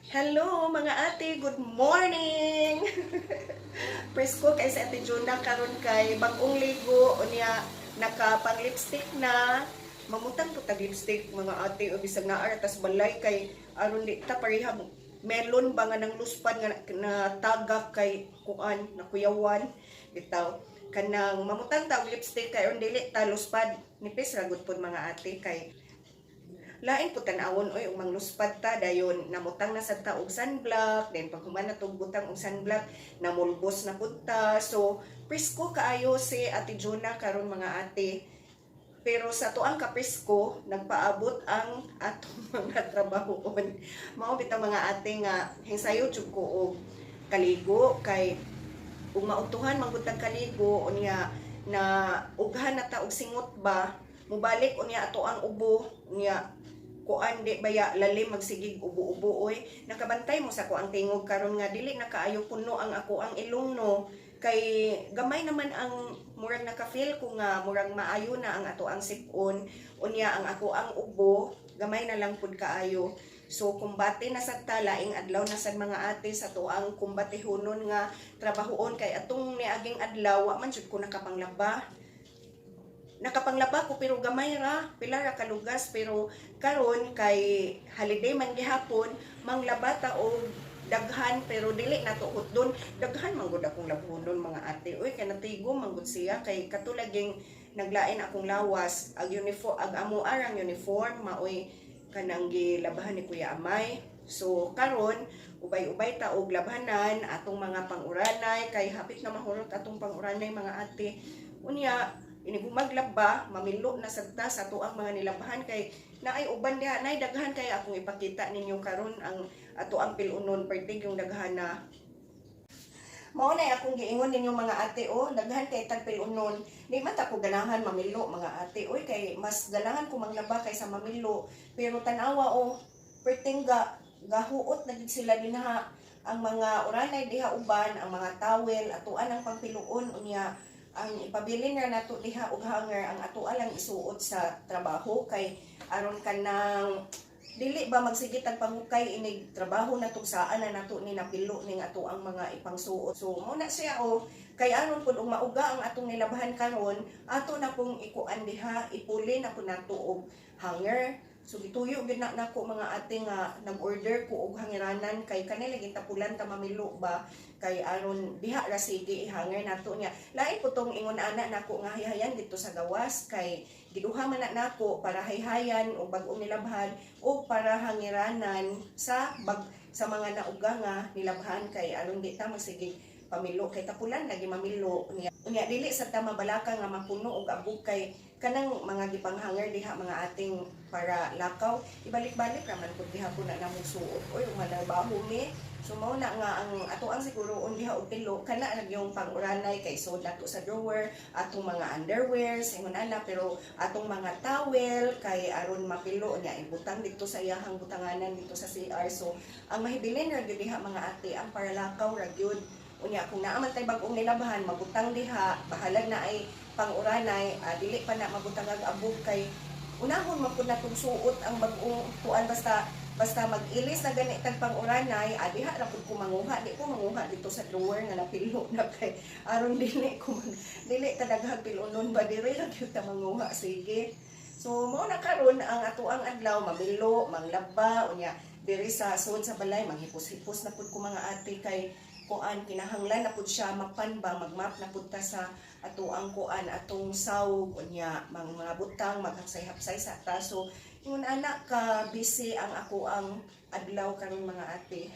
Hello mga ate, good morning! Presko kay sa Ate Juna karon kay bag-ong ligo, unya naka pang lipstick na. Mamutang po tag lipstick, mga ate, o bisag naa tas balay kay aron di ta parehag melon ba nga nang luspad nga na tagak kay kuan nakuyawan bitaw. Kanang mamutang ta og lipstick kay aron dili ta luspad, nipis ra gud pod, mga ate, kay lain po tan-awon oy ug mangluspad ta. Dayon namutang na sad ta og sunblock, then pag human na tog butang og sunblock, namulbos na pud ta. So presko kaayo si Ate Juna karon, mga ate, pero sa tuang kapresko nagpaabot ang atong mga trabahoon. Mao bitaw, mga ate, nga hingsayo jud ko og kaligo kay ug mautuhan man gud tag kaligo, unya na ughan na ta og singot ba, mubalik unya ato ang ubo. Unya kuan, di baya lalim magsigig ubo-ubo oy. Nakabantay mo sa ko ang tingog karon nga dili na kaayo puno ang ako ang ilong, no? Kay gamay naman ang murag naka-feel ko nga murag maayo na ang ato ang sipon. Unya ang ako ang ubo gamay na lang pud kaayo. So kumbate na sad ta, laing adlaw na sad, mga ate, sa tuang kumbatehonon nga trabahoon kay atong niaging adlaw wa man jud ko nakapanglaba. Nakapanglaba ko pero gamay ra, pila ra kalugas. Pero karon kay holiday man gihapon, manglaba ta og daghan pero dili na to hutdon. Daghan man gud akong labhonon, mga ate oy, kay natigo man gud siya kay katulaging naglain akong lawas ag uniform, ag amo arang uniform maoy kanang gilabahan ni Kuya Amay. So karon ubay-ubay ta og labhanan atong mga panguranay kay hapit na mahurot atong panguranay, mga ate. Unya inigumaglaba, mamilo na sad ta sa atuang mga nilabahan kay naay uban diha, nay daghan kay akong ipakita ninyo karon ang ato ang pilunon pertig yung daghan na. Mao na akong giingon ninyo, mga ate, oh, daghan kay tag pilunon. Di man ta ko ganahan mamilo, mga ate oy, kay mas ganahan ko manglaba kaysa mamilo. Pero tan-awa oh, perting ga gahuot na gid sila dinha ang mga uranay diha uban, ang mga towel atuan ang pangpiluon. Unya ang ipabilin ra nato diha og hanger ang ato lang isuot sa trabaho kay aron kanang dili ba magsigit ang pangukay inig trabaho na saan na nato ni napilo ning ato ang mga ipangsuot. So mo na siya oh, kay aron pud og mauga ang atong nilabahan karon, ato na pong ikuan diha, ipuli na pud nato og hanger. So gituyo gid na nako, mga ate, nga nag-order ko og hangiranan kay kanila gintapulan ta mamilo ba, kay aron diha ra sige ihanger nato niya. Lain po tong ingon ana nako nga hayhayan dito sa gawas kay giduha man na nako para hayhayan og bag-ong nilabhan o para hangiranan sa bag sa mga nauga nga nilabhan kay aron di ta magsige pamilo kay tapulan lagi mamilo niya. Unya dili sa ta mabalaka nga mapuno og abog kay kanang mga gipanghanger diha, mga ating para lakaw, ibalik-balik ra man pud gihapon na namong suot oy manarbaho mi. So mao na nga ang ato ang siguro diha og pilo kana ra yung panguranay kay sud nato sa drawer atong mga underwears, ingon ana. Pero atong mga towel kay aron mapilo niya, ibutang dito sa iyahang butanganan dito sa CR. So ang mahibilin ra gyud diha, mga ate, ang paralakaw ra gyud. Unya kung naa man tay bag-ong nilabhan, mabutang diha, bahalag na ay panguranay, dili pa na mabutang ag abog kay unahon man pud natong suot ang bag-ong kuan. Basta basta mag-ilis na gani tag panguranay, diha ra pud ko manguha. Di ko manguha dito sa drawer nga napilo na kay aron dili ko mag, dili ta daghang pilonon ba, diri ra gyud ta manguha sige. So mao na karon ang ato ang adlaw, mamilo, manglaba, unya diri sa sud sa balay manghipos-hipos na pud ko, mga ate, kay kuan kinahanglan na pud siya mapan ba, magmap na pud ta sa ato ang kuan atong sawg. Unya mga butang maghaksay-haksay sa ta. So ingon ana ka busy ang ako ang adlaw karon, mga ate.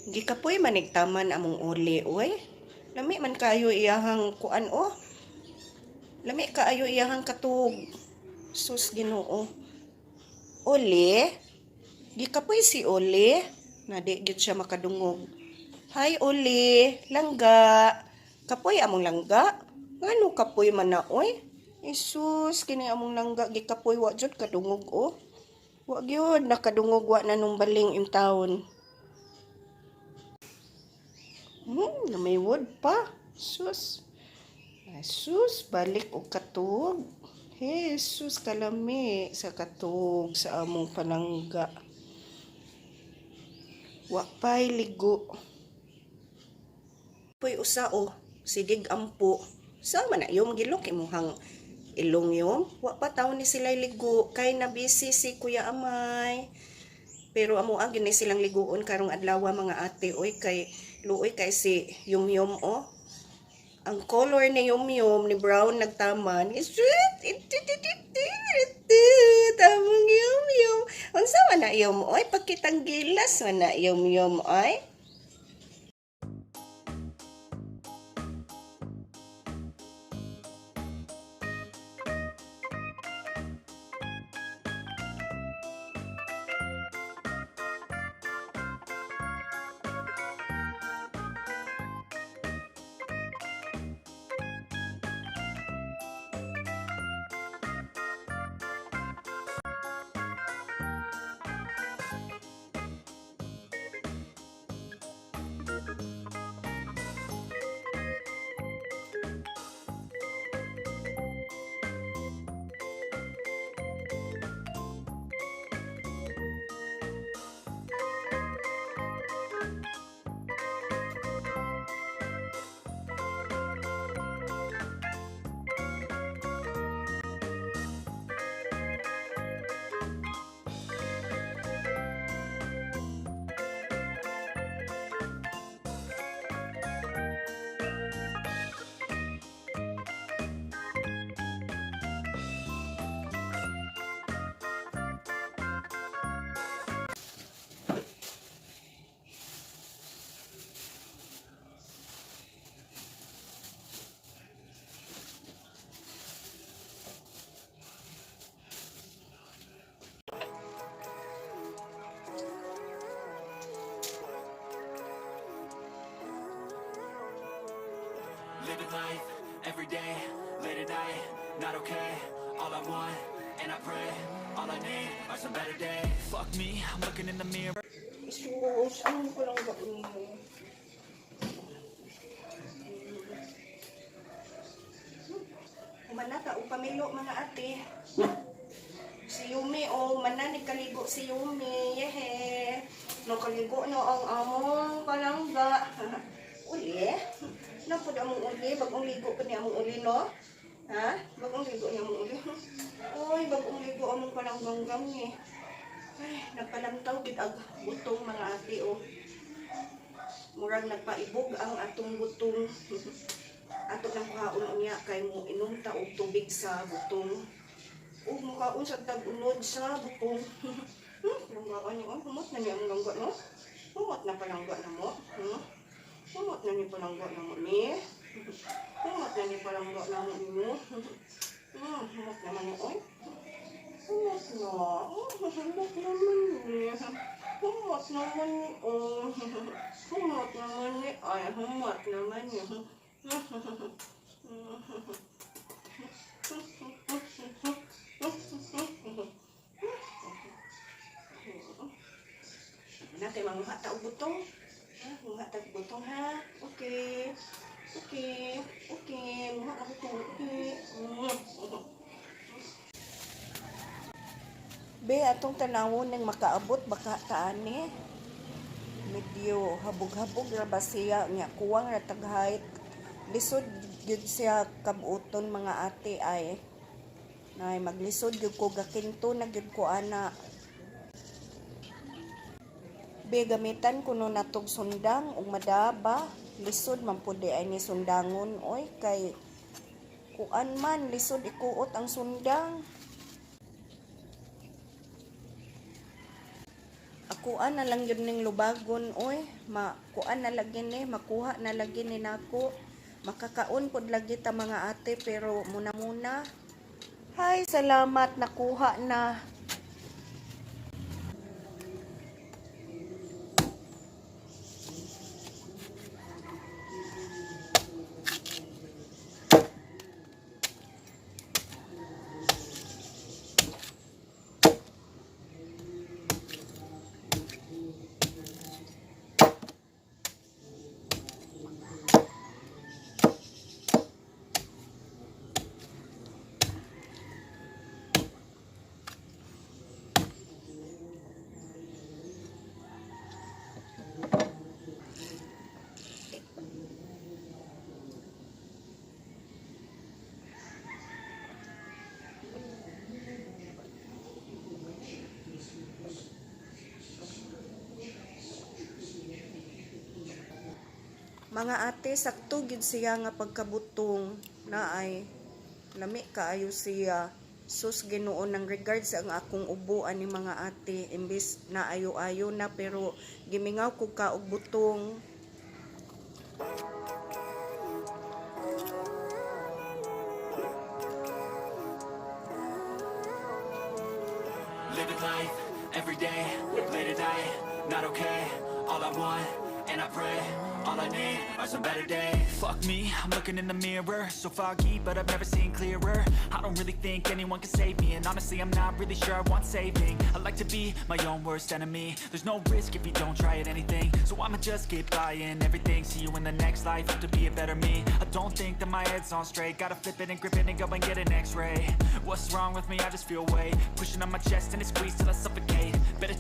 Gikapoy manigtaman among uli, oy. Lami man kayo iyahang kuan oh. Lami kaayo iyahang katug. Sus, Ginoo. Uli? Gikapoy si Uli. Na di gyud siya makadungog. Hi, Uli. Langga. Kapoy among langga. Ngano kapoy man na oy? Isus, kini among langga gikapoy, wa jud kadungog oh. Wa gyud nakadungog, wa na nung baling in town. Na may wood pa. Sus. Sus, balik og katug. Jesus, kalami sa katug sa among palangga. Wa pa'y ligo. Puy usa oh, sigig ampo. Sa man na yung gilok imuhang ilong yung. Wa pa taon ni sila ligo kay na busy si Kuya Amay. Pero amo ang gini silang liguon karong adlaw, mga ate, oy, kay luoy kay si Yum Yum oh. Ang color ni Yum Yum ni brown nagtaman. Sweet! Tamang Yum Yum. Unsa man na, Yum oy? Pagkitang gilas man na, Yum Yum oy. Living life every day, late at night, not okay. All I want, and I pray, all I need are some better days. Fuck me, I'm looking in the mirror. Sus, ano ko lang ba mo? Humana ta og pamilo, mga ate. Si Yumi oh, manan kaligo si Yumi. Yehe. No kaligo no ang among palangga. Uli? Napod among uli, bagong ligo pa ni among uli, no? Ha? Bagong ligo ni among uli. Oy, bagong ligo among palangganggam ni. Ay, nagpalantaw gid ag butong, mga ate oh. Murag nagpaibog ang atong butong. Ato nang kuhaon unya kay mo inom ta og tubig sa butong. Ug mukaon sa tag-unod sa butong. Langgaan niyo, oh, humot na niya ang langga, no? Humot na palangga na mo. Humot na ni palangga na mo ni. Humot na ni palangga na mo ni. Humot naman ni oy. Humot na. Oh, humot naman ni. Humot naman ni oh. Humot naman ni ay, humot naman ni. Na kay manguha ta og butong. Ha, manguha ta og butong ha. Okay. Okay. Manguha ta butong. Okay. Be, atong tanawon nang makaabot baka taani. Medyo habog-habog ra ba siya nya, kuwang ra tag height. Lisod gyud siya kabuoton, mga ate ay. Nay maglisod gyud ko, gakinto na gyud ko ana. Be, gamitan kuno natog sundang ug madaba. Lisod man pud di ay ni sundangon oy, kay kuan man, lisod ikuot ang sundang. Kuan na lang yun ning lubagon oy. Makuan na lagi ni, makuha na lagi ni nako. Makakaon pod lagi ta, mga ate, pero muna muna. Hay, salamat, nakuha na. Mga ate, sakto gid siya nga pagkabutong na ay lami kaayo siya. Sus, Ginoo, ng regards ang akong ubo ani, mga ate, imbis na ayo-ayo na, pero gimingaw ko ka og butong. Living life every day, late at night, not okay. All I want, and I pray, all I need are some better days. Fuck me, I'm looking in the mirror, so foggy, but I've never seen clearer. I don't really think anyone can save me, and honestly, I'm not really sure I want saving. I like to be my own worst enemy. There's no risk if you don't try at anything, so I'ma just keep buying everything. See you in the next life, have to be a better me. I don't think that my head's on straight. Gotta flip it and grip it and go and get an X-ray. What's wrong with me? I just feel weight pushing on my chest and it squeezed till I suffocate. Better